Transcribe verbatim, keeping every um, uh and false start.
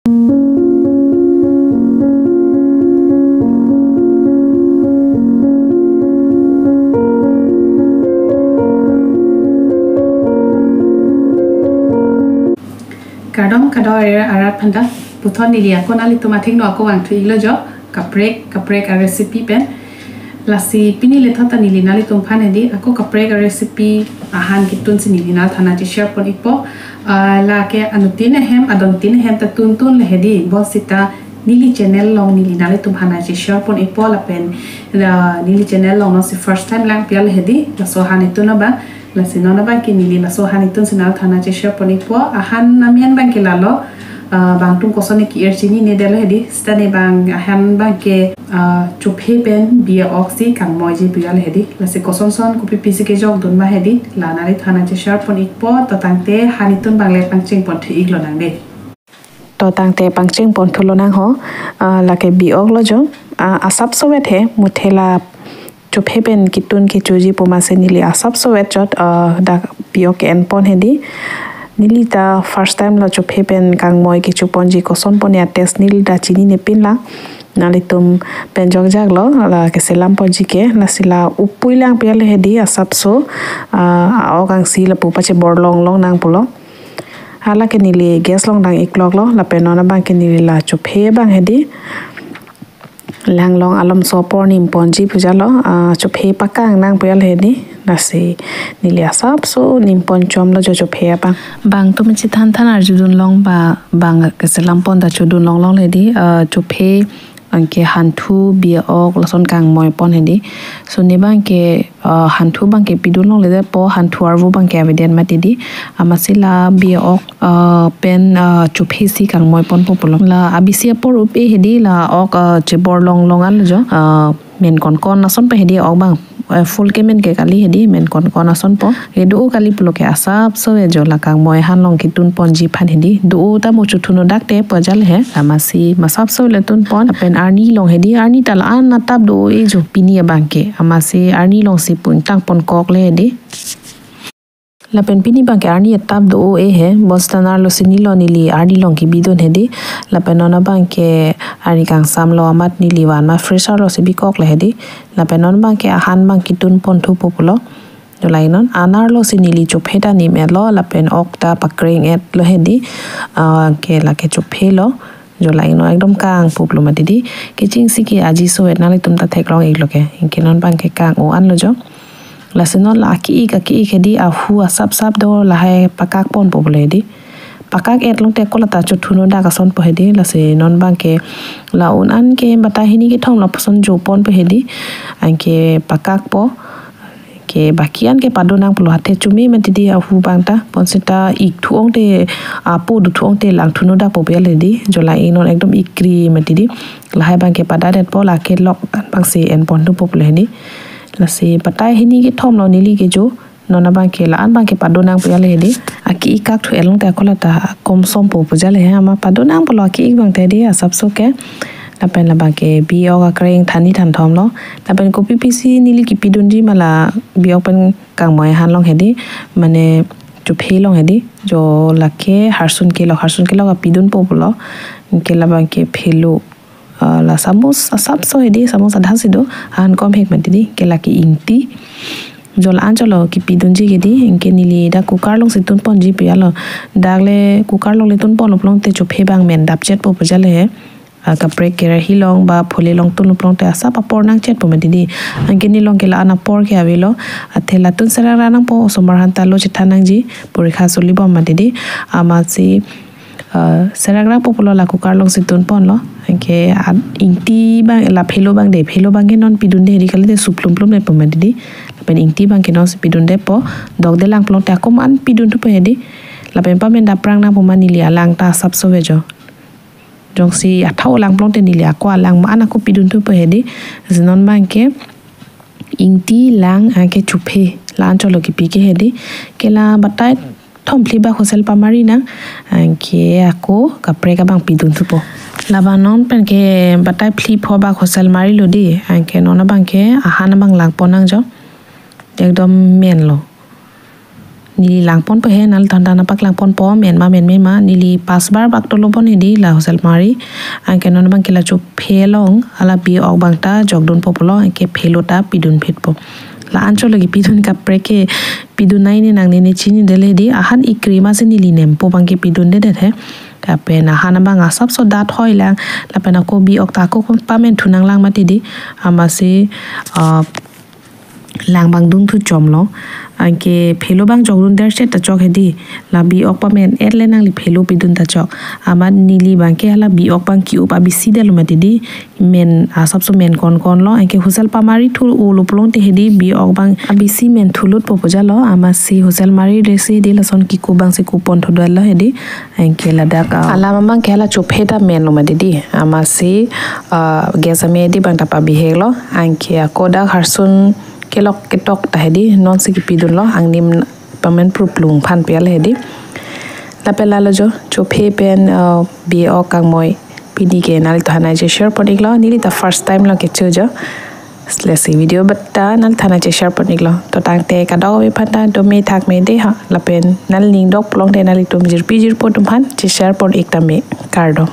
Kardom kadokave arat aphanta, puthot neli ako nanglitum athengno ako vangthu-iklo jo, kaprek kaprek a recipe pen. Lasi pini lethot ta neli nanglitum aphan hedi ako kaprek a recipe ahan kitunsi neli nangliphan nangche-share pon-ikpo. Ah, lake anuttin ahem, adontin ahem ta tuntun le hedi, bonsita neli channel along neli nanglitum aphan nangche-share pon-ikpo lapen, ah, neli channel along non si first time lang pu le hedi, laso ahan itun abang. Lasi non abangke neli laso ahan itunsi nangliphan nangche-share pon-ikpo. Ahan amen abangke lalo, ah, bang atum koson ne ki-er chininedetlo hedi. Seta ne bang ahan abangke, ah, chophe pen bi-ok si kangmoiji pu le hedi. Lasi kosonson kopi pisi kejokdun ma hedi, la nangliphan nangche-share pon-ikpo. To tangte ahan itun abang le pangcheng ponthu-iklonang de. To tangte pangcheng ponthulonang ho. Ah, lake bi-ok lo jo. Ah, asapsovet he, muthe la chophe pen kitun kechoji pu masi neli asapsovet chot, ah, dak bi-ok ke-en pon hedi. Neli ta first time lo chophe pen kangmoi kecho ponji, koson pon a-taste neli ta chininepinlang. Nanglitum pen jokjaklo, la keselam ponji ke, lasi la upui lang pu le hedi asapso, ah, a-ok angsi lapu pacheborlonglongnang pulo. Hala ke neli gas along dang-ikloklo, lapen non abangke neli la chophe abang hedi. Langlong alomso apor nim ponji pu jalo, ah, chophe pakangnang pu le hedi. Lasi neli asapso nim pon chomlo jo chophe abang. Bang atum chethan than arjudunlong ba, bang keselam pon ta chodunlonglong le hedi, ah, chophe anke hanthu, bi-ok lason kangmoi pon hedi. So ne abangke, ah, hanthu abangke pidunlongledetpo, hanthu arvo abangke avedet mati di. Amatsi la bi-ok, ah, pen, ah, chophe si kangmoi ponpo pulo. La abisi apor up-e hedi, la ok, ah, cheborlonglong an jo. Ah, men konkon asonpo hedi ok abang. Eh, full ke men ke kali hedi, men konkon asonpo. Ke do kali pulo ke asapsovet jo la kangmoi ahan along kitun ponji aphan hedi. Do ta mo chothun-odak te pu jal he. Amatsi ma asapso le tun pon. Lapen arni along hedi, arni ta la-an atap do-e jo pini abangke. Amatsi arni alongsi pu ingtang ponkok le hedi. Lapen pini abangke arni atap do-e he, bonsita nar lo si neli lo neli arni along kebidun hedi. Lapen non abangke arni kangsam lo amat neli van ma fridge arlo si bikok le hedi. Lapen non abangke ahan abang kitun ponthupo pulo. Jo lake non, anerlo si neli chophe ta nim-etlo, lapen ok ta pakreng-etlo hedi. Ah, ke lake chophe lo. Jo lake non ekdom kangpuplo mati di. Kechengsi ke aji sovet nanglitum ta theklong-iklo ke. Anke non abangke kang-o anlo jo. Lasi non la aki-ik aki-ik hedi, ahu asapsap do lahai pakak ponpo pulo hedi. Pakak-etlong te ako la ta chothun-odak asonpo hedi. Lasi non abangke la un an ke batai hini kethom lapuson jo ponpo hedi. Anke pakakpo. Ke baki an ke padonang pulo, hathe chume mati di ahu abang ta. Bonsita ik thu-ong te, apo do thu-ong te lang thun-odakpo pu le hedi. Jo lake non ekdom ikri mati di. Lahai abangke padadetpo, lake lok an abangsi en ponthupo pu le hedi. Lasi batai hini kethom lo neli kejo. Non abangke la-an abangke padonang pu le hedi. Aki-ik kak thu-etlong te ako la ta komsompo pu le he, amat padonang pulo aki-ik abang te hedi asapso ke. Lapen la abangke bi-ok akreng than hini than thom lo. Lapen kopi pisi neli kepidunji ma la bi-ok pen kangmoi ahan along hedi. Mane chophe along hedi. Jo lake harsun kelok, harsun kelok apidunpo pulo. Anke la abangke phelo. Ah, la samus asapso hedi, samus adha si do. Ahan kom hek mati di. Ke lake ingti. Jo la-an chotlo kepidunji ke di. Anke neli dak cooker alongsi tun ponji pu lo. Dak le cooker along le tun ponlo pulote chophe abang men dapchetpo pu le he. Ah, kaprek kerahi along ba phule along tunlo pulote asap apor nangchetpo mati di. Anke neli along ke la-an apor ke avelo. Athe latum serak ra nangpo, osomar aphanta lo chethan nangji, porikha soli bom mati di. Amatsi, ah, serak ra po pulo la cooker alongsi tun ponlo. Anke, ah, ingti abang, la phelo abang de, phelo abangke non pidunde hedi, kalite sup plum plum lepo mati di. Lapen ingti abangke nonsi pidundepo, dokdelang pulote ako ma an pidunthupo hedi. Lapen pamen daprang nangpo ma neli alang ta asapsovet jo. Jongsi athau alang pulote neli ako alang ma an ako pidunthupo hedi. Lasi non abangke ingti, lang, anke chophe, la-an chotlo kepi ke hedi. Ke la batai thom phli bak whistle pamari nang. Anke ako kaprek abang pidunthupo. Labang non pen ke batai phli pho bak whistle marilo di. Anke non abangke ahan abang lang pon nang jo. Ekdom menlo. Neli langponpo he, nangli thanthan apak langponpo, men ma men me ma, neli pas bar bak tolopon hedi la husel mari. Anke non abang ke la chophe along hala bi-ok abang ta jokdunpo pulo, anke phelo ta pidunphetpo. La anchot lagi pidun kaprek ke pidun nai ne nang ne ne chinidetlo hedi, ahan ikri ma si neli nempo abang ke pidundedet he. Lapen ahan abang asapso dat hoi lang, lapen ako bi-ok ta ako pamen thu nanglang mati hedi, amatsi, ah, lang abang dungthu chomlo. Anke phelo abang jokdun derchet ta chok hedi. La bi-ok pamen et le nangli phelo pidun ta chok. Amat neli abang ke hala bi-ok abang ke-up abisi detlo mati hedi. Men asapso men konkon lo. Anke husel pamari thu ulo pulote hedi bi-ok abang abisi men thulutpo pu jalo. Amatsi husel mari resi hedi lason ke-up abang si kupon thudetlo hedi. Anke ladak, ah, alam abang ke hala chophe ta menlo mati hedi. Amatsi, ah, gas ame hedi abang ta pabihek lo. Anke ako dak harsun kelok ketok ta hedi, non si kepidunlo, angnim pamen pruplung phan pial hedi. Lapen lalo jo, chophe pen, ah, bi-ok kangmoi pini ke nangli thana je share pon iklo, neli ta first time lo kecho jo. Lasi video bata nangli thana je share pon iklo. To tangte kadokave aphan ta dome thak me de ha. Lapen nangli ning dok pulote nanglitum jirpi jirpo atum aphan je share pon ik tame, kardom.